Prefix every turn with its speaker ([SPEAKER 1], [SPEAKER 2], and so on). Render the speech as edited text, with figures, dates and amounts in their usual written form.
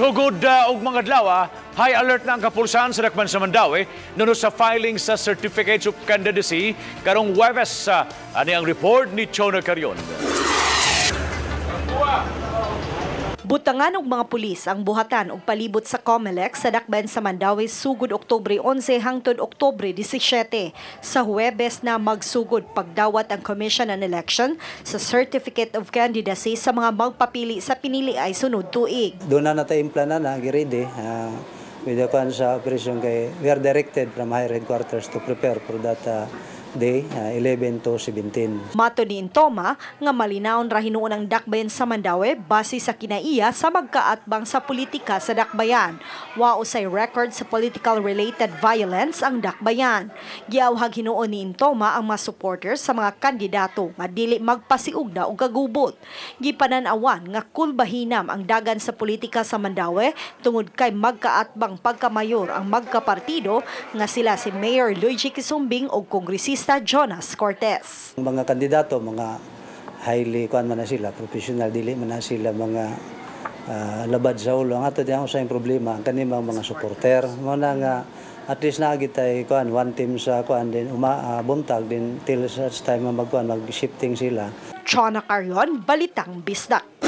[SPEAKER 1] Sugod og mga adlaw, high alert na ang kapulisan sa Dakban sa Mandaue nunot sa filing sa Certificates of Candidacy karong Huwebes. Ani ang report ni Chona Carion.
[SPEAKER 2] Butangan og mga pulis ang buhatan og palibot sa COMELEC sa Dakbayan sa Mandaue sugod Oktubre 11 hangtod Oktubre 17. Sa Huwebes na magsugod pagdawat ang Commission on Election sa Certificate of Candidacy sa mga magpapili sa pinili ay sunod tuig.
[SPEAKER 3] Doon na natay plana na giready with the kwan sa operation kay we are directed from higher headquarters to prepare for that day, 11 to 17.
[SPEAKER 2] Mato ni Intoma nga malinawon ra hinuon ang Dakbayan sa Mandaue base sa kinaiya sa magkaatbang sa politika sa Dakbayan. Wa usay record sa political related violence ang Dakbayan. Giawhag hinuon ni Intoma ang mga supporters sa mga kandidato nga dili magpasiugda og kagubot. Gipanan-awan nga kulbahinam ang dagan sa politika sa Mandaue tungod kay magkaatbang pagkamayor ang magkapartido nga sila si Mayor Luigi Quisumbing ug Kongresista Jonas Cortez.
[SPEAKER 3] Ang mga kandidato, mga highly kuan man na sila, professional, dili man na sila mga labad sa ulo. Ang ato diyan sa problema ang kanimang mga supporter. Mo na nga at least naa gitay kuan, one team sa kuan din uma buntag din till such time nga magkuan, mag-shifting sila.
[SPEAKER 2] Chona Carion, Balitang Bisdak.